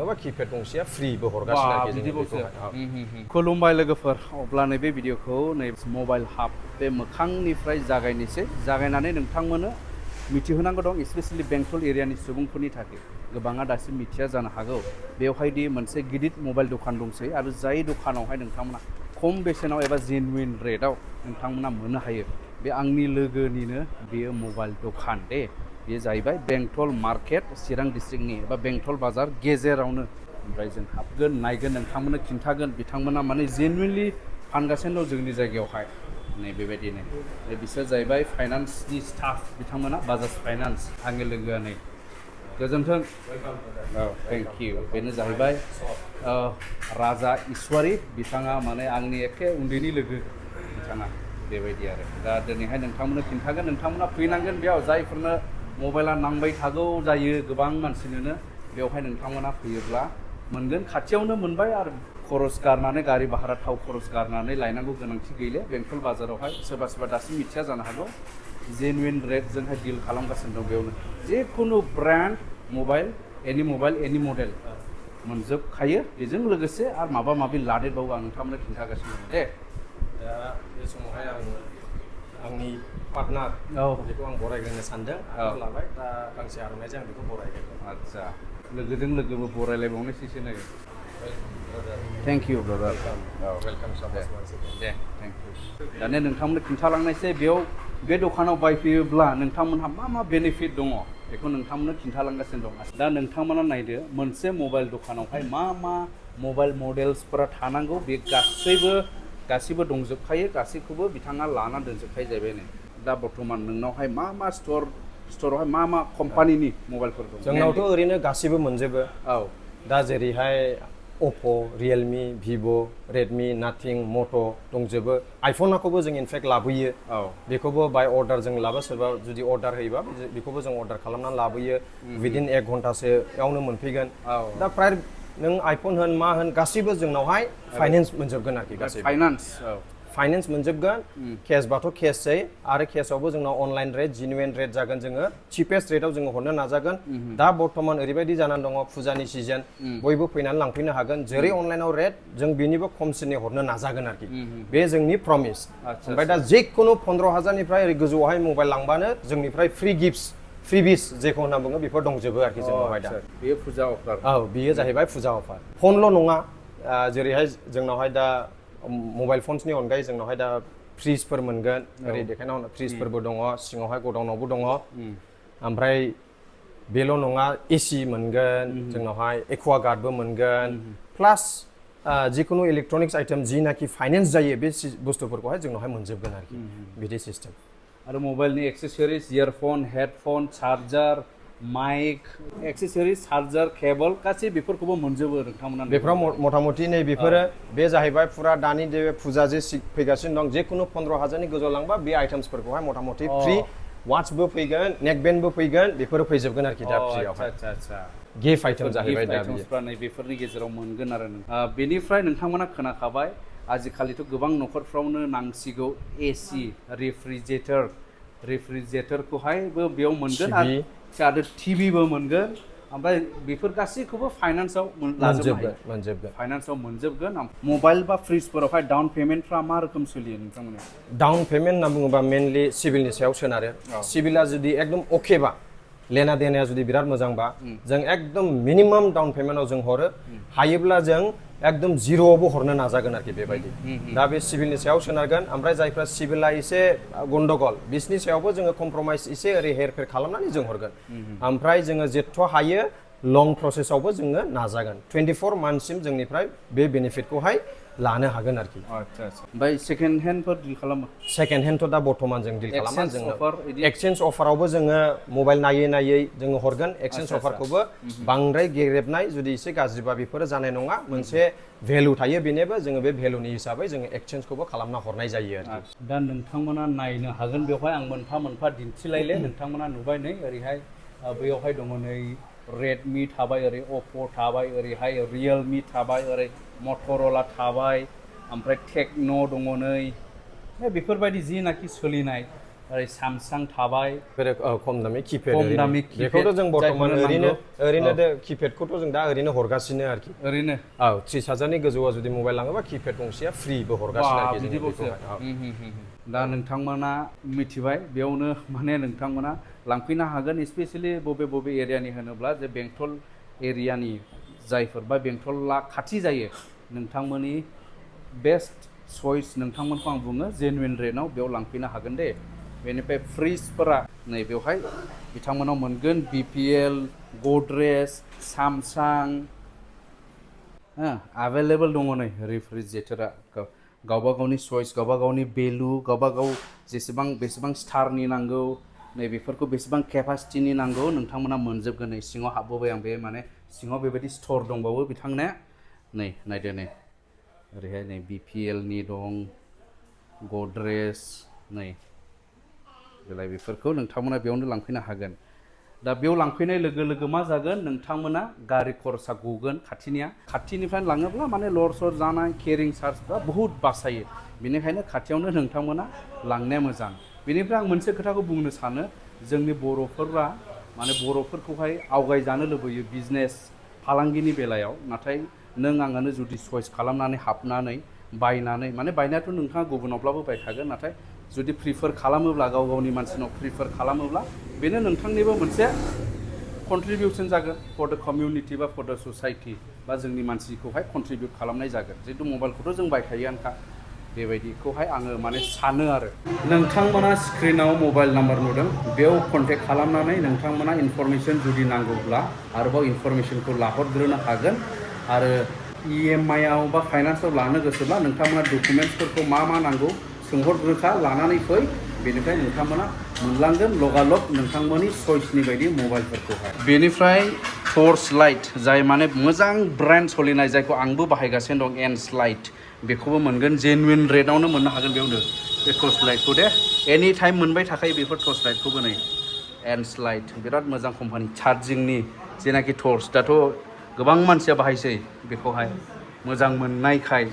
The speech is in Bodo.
एबा कीपैड गंसेया फ्रीबो हरगासिनो आरोखि जों बेखौहाय खुलुमबाय लोगोफोर अब्ला नैबे भिडिअखौ नै मबाइल हाब बे मोखांनिफ्राय जागायनोसै जागायनानै नोंथांमोननो मिथिहोनांगौ दं स्पेशेलि बेंटल एरियानि सुबुंफोरनि थाखाय गोबाङा दासिम मिथिया जानो हागौ बेवहायदि मोनसे गिदिर मबाइल दखान दंसै आरो जाय दखानावहाय नोंथांमोना खम बेसेनाव एबा जेनुइन रेटआव नोंथांमोना मोननो हायो बे आंनि लोगोनिनो बेयो मबाइल दखान दे बेयो जाहैबाय बेंटल मार्केट चिरां डिस्ट्रिक्टनि एबा बेंटल बाजार गेजेरावनो ओमफ्राय जों हाबगोन नायगोन नोंथांमोननो खिन्थागोन बिथांमोना माने जेनुइनलि फानगासिनो दं जोंनि जायगायावहाय नै बेबायदिनो बिसोर जाहैबाय फाइनान्सनि स्टाफ बिथांमोना बाजाज फाइनान्स आंनि लोगोआ नै गोजोन्थों औ थेंक इउ बेनो जाहैबाय राजा ईश्वरी बिथाङा माने आंनि एखे उन्दैनि लोगो बिथाङा बेबायदि आरो दा दिनैहाय नोंथांमोननो खिन्थागोन नोंथांमोना फैनांगोन बेयाव जायफोरनो मबाइला नांबाय थागौ जायो गोबां मानसिनोनो बेवहाय नोंथांमोना फैयोब्ला मोनगोन खाथियावनो मोनबाय आरो खरस गारनानै गारि भारा थाव खरस गारनानै लायनांगौ गोनांथि गैले बेंटल बाजारावहाय सोरबा सोरबा दासिम मिथिया जानो हागौ जेनुइन रेटजोंहाय डिल खालामगासिनो दं बेयावनो जिखुनु ब्रेन्ड मबाइल एनि मडेल मोनजोबखायो बेजों लोगोसे आरो माबा माबि लादेरबावो आं नोंथांमोननो खिन्थागासिनो दं दे दा बे समावहाय आंनि पार्टनार बेखौ आं बरायग्रोनो सानदों लाबाय दा गांसे आर'नाइजों आं बेखौ बरायग्रोगोन आदसा लोगोजों लोगोबो बरायलायबावनोसैसो नै thank you brother welcome Day thank you दानिया नोंथांमोननो खिन्थालांनायसै बेयाव बे दखानाव बायफैयोब्ला नोंथांमोनहा मा मा बेनिफिट दङ बेखौ नोंथांमोननो खिन्थालांगासिनो दं दा नोंथांमोना नायदो मोनसे मबाइल दखानावहाय मा मा मबाइल मडेल्सफोरा थानांगौ बे गासिबो दंजोबखायो गासैखौबो बिथाङा लानानै दोनजोबखायो जाहैबाय नै दा बर्थमान नोंनावहाय मा स्ट'रावहाय मा मबाइलफोर दं जोंनावथ' ओरैनो गासिबो मोनजोबो औ दा जेरैहाय अप्प' रियेलमि भिभ' रेडमि नाथिं मट' दंजोबो आइफनखौबो जों इनफेक्ट लाबोयो औ बेखौबो बाय अर्डार जों लाबो सोरबा जुदि अर्डार होयोबा बेखौबो जों अर्डार खालामनानै लाबोयो विदिन 1 घन्टासोयावनो मोनफैगोन दा प्राय नों आइफन होन मा होन गासिबो जोंनावहाय फाइनेन्स मोनजोबगोन आरोखि गासिबो फाइनेन्स मोनजोबगोन केसबाथ' केससै आरो केसआवबो जोंनाव अनलाइन रेट जेनुइन रेट जागोन जोङो चिपेस्ट रेटआव जोङो हरनो नाजागोन दा बर्थमान ओरैबायदि जानानै दङ फुजानि सिजन बयबो फैनानै लांफैनो हागोन जेरै अनलाइनाव रेट जों बेनिबो खमसिनै हरनो नाजागोन आरोखि बे जोंनि प्रमिस ओमफ्राय दा जिखुनु 15,000निफ्राय ओरै गोजौआवहाय मबाइल लांबानो जोंनिफ्राय फ्रिबिस जेखौ होनना बुङो बेफोर दंजोबो आरोखि जोंनावहाय दा बेयो फुजा अफार औ बेयो जाहैबाय फुजा अफार फनल' नङा जेरैहाय जोंनावहाय दा मबाइल फन्सनि अनगायै जोंनावहाय दा फ्रिजफोर मोनगोन ओरै देखायनाव फ्रिजफोरबो दङ सिङावहाय गडाउनावबो दङ ओमफ्राय बेल' नङा एसि मोनगोन जोंनावहाय एक्वा गार्डबो मोनगोन प्लास जिखुनु इलेक्ट्रनिक्स आइटेम जिनाखि फाइनेन्स जायो बे बुस्थुफोरखौहाय जोंनावहाय मोनजोबगोन आरोखि बिदि सिस्टेम आरो मबाइलनि accessories earphone headphone charger mic accessories charger cable गासै बेफोरखौबो मोनजोबो नोंथांमोना बेफोराव मथा-मथि नै बेफोरो बे जाहैबाय फुरा दानि जे फुजा जे फैगासिनो दं जिखुनु 15,000नि गोजौआव लांबा बे आइटेम्सफोरखौहाय मथा-मथि फ्रि वाट्सबो फैगोन नेकबेन्डबो फैगोन बेफोरो फैजोबगोन आरोखि दा फ्रियावहाय गिफ्ट आइटेम जाहैबाय दा नै बेफोरनि गेजेराव मोनगोन आरो बेनिफ्राय नोंथांमोना खोनाखाबाय आजिखालिथ' गोबां न'खरफ्रावनो नांसिगौ एसि रेफ्रिजारेटरखौहायबो बेयाव मोनगोन आरो टिभिबो मोनगोन ओमफ्राय बेफोर गासैखौबो फाइनान्सआव मोनजोबगोन मबाइल बा फ्रिजफोरावहाय डाउन पेमेन्टफ्रा मा रोखोम सोलियो नोंथांमोना डाउन पेमेन्ट होनना बुङोबा मेनलि सिभिलनि सायाव सोनारो सिभिला जुदि एकदम अकेबा लेना देनाया जुदि बिराद मोजांबा जों एकदम मिनिमाम डाउन पेमेन्टआव जों हरो हायोब्ला जों एकदम जिर'आवबो हरनो नाजागोन आरोखि बेबायदि दा बे सिभिलनि सायाव सोनारगोन ओमफ्राय जायफ्रा सिभिला एसे गन्डगल बिसनि सायावबो जोङो कमप्रमाइस एसे ओरै हेरफेर खालामनानै जों हरगोन ओमफ्राय जोङो जेथ' हायो लं प्रसेसआवबो जोङो नाजागोन 24 मान्थसिम जोंनिफ्राय बे बेनिफिटखौहाय लानो हागोन आरोखि ओमफ्राय सेकेन्ड हेन्डफोर डिल खालामो सेकेन्ड हेन्डथ' दा बर्थमान जों डिल खालामा जोङो एक्सचेन्ज अफारावबो जोङो मबाइल नायै जोङो हरगोन एक्सचेन्ज अफारखौबो बांद्राय गेरेबनाय जुदि एसे गाज्रिबा बेफोरो जानाय नङा मोनसे भेलु थायो बेनिबो जोङो बे भेलुनि हिसाबै जोङो एक्सचेन्जखौबो खालामना हरनाय जायो आरोखि दा नोंथांमोना नायनो हागोन बेवहाय आं मोनफा मोनफा दिन्थिलायले नोंथांमोना नुबाय नै ओरैहाय बैयावहाय दङ नै रेडमि थाबाय ओरै अप्प' थाबाय ओरैहाय रियेलमि थाबाय ओरै मटर'ला थाबाय ओमफ्राय टेक्न' दङ नै बेफोरबायदि जिनाखि सोलिनाय ओरै सामसां थाबाय खम दामि किपेड खम दामि बेखौथ' जों बर्तमान जायखौनो ओरैनो नांगौ। किपेडखौथ' जों दा ओरैनो हरगासिनो आरोखि ओरैनो 30,000नि गोजौआव जुदि मबाइल लाङोबा किपेड गंसेया फ्रिबो हरगासिनो आरोखि जों बिदिबावसो बेखौहाय दा नोंथांमोना मिथिबाय बेयावनो माने नोंथांमोना लांफैनो हागोन स्पेसियेलि बबे एरियानि होनोब्ला जे बेंटल एरियानि जायफोर बा बेंटला खाथि जायो नोंथांमोननि बेस्ट चइस नोंथांमोनखौ आं बुङो जेनुइन रेटआव बेयाव लांफैनो हागोन दे बेनिफ्राय फ्रिजफोरा नै बेवहाय बिथांमोनाव मोनगोन BPL गद्रेज सामसां एभेलेबल दङ नै रेफ्रिजारेटरा गावबा गावनि चइस गावबा गावनि भेलु गावबा गाव बेसेबां स्टारनि नांगौ नै बेफोरखौ बेसेबां केपासिटिनि नांगौ नोंथांमोना मोनजोबगोन नै सिङाव हाबबोबाय आं बे माने सिङाव बेबायदि स्ट'र दंबावो बिथांना नै नायदो नै ओरैहाय नै BPLनि दं गद्रेज नै बेलाय बेफोरखौ नोंथांमोना बेयावनो लांफैनो हागोन दा बेयाव लांफैनाय लोगो लोगो मा जागोन नोंथांमोना गारि खरसा गगोन खाथिनिफ्राय लाङोब्ला माने लर सर जानाय केरिं चार्जफ्रा बहुद बासायो बेनिखायनो खाथियावनो नोंथांमोना लांनाया मोजां बेनिफ्राय आं मोनसे खोथाखौ बुंनो सानो जोंनि बर'फोरा माने बर'फोरखौहाय आवगायजानो लुबैयो बिजनेस फालांगिनि बेलायाव नाथाय नों आङानो जुदि चइस खालामनानै हाबनानै बायनानै माने बायनायाथ' नोंथाङा गुबुनावब्लाबो बायखागोन नाथाय जुदि प्रिफार खालामोब्ला गाव गावनि मानसिनाव प्रिफार खालामोब्ला बेनो नोंथांनिबो मोनसे कन्ट्रिबिउसन जागोन फर द कमिउनिटि बा फर द ससाइटि बा जोंनि मानसिखौहाय कन्ट्रिबिउट खालामनाय जागोन जिहेतु मबाइलखौथ' जों बायखायोआनोखा बेबायदिखौहाय आङो माने सानो आरो नोंथांमोना स्क्रिनाव मबाइल नाम्बार नुदों बेयाव कन्टेक्ट खालामनानै नोंथांमोना इनफरमेसन जुदि नांगौब्ला आरोबाव इनफरमेसनखौ लाहरग्रोनो हागोन आरो EMI आव बा फाइनान्सआव लानो गोसोब्ला नोंथांमोना डकुमेन्ट्सफोरखौ मा नांगौ सोंहरग्रोखा लानानै फै बेनिफ्राय नोंथांमोना मोनलांगोन लगालग नोंथांमोननि चइसनि बायदि मबाइलफोरखौहाय बेनिफ्राय टर्च लाइट जाय माने मोजां ब्रेन्ड सोलिनाय जायखौ आंबो बाहायगासिनो दं एन्स लाइट बेखौबो मोनगोन जेनुइन रेटआवनो मोननो हागोन बेयावनो बे टर्च लाइटखौ दे एनि टाइम मोनबाय थाखायो बेफोर टर्च लाइटखौबो नै एन्स लाइट बिराद मोजां कम्पानि चार्जिंनि जेनाखि टर्च दाथ' गोबां मानसिया बाहायसै बेखौहाय मोजां मोननायखाय